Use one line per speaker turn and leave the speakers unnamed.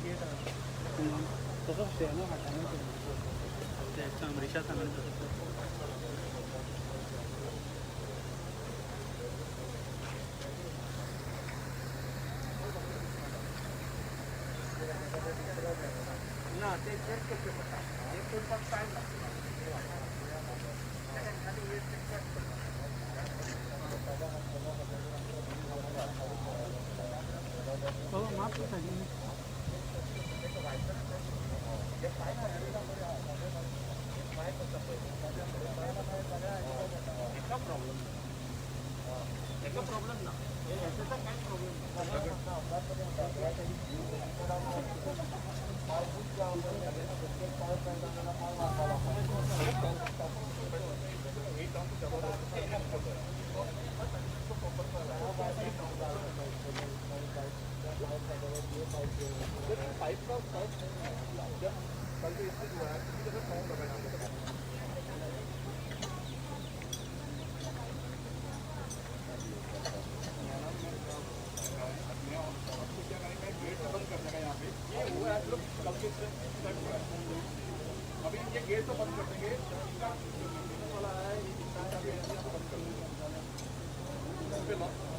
Get तसो शेणो हाडटा ते चामरेच्या सांगून तसो.
ना ते चेक करचे पडटा, हे करपाक टायम लागता. खाली हे चेक करता.
हो माफ करता.
एका प्रॉब्लेम ना, एका प्रॉब्लेम ना, ह्याचा काय प्रॉब्लेम ना.
अभी ये गेट तो बंद कर देंगे, इसका वाला है, ये बंद कर देंगे।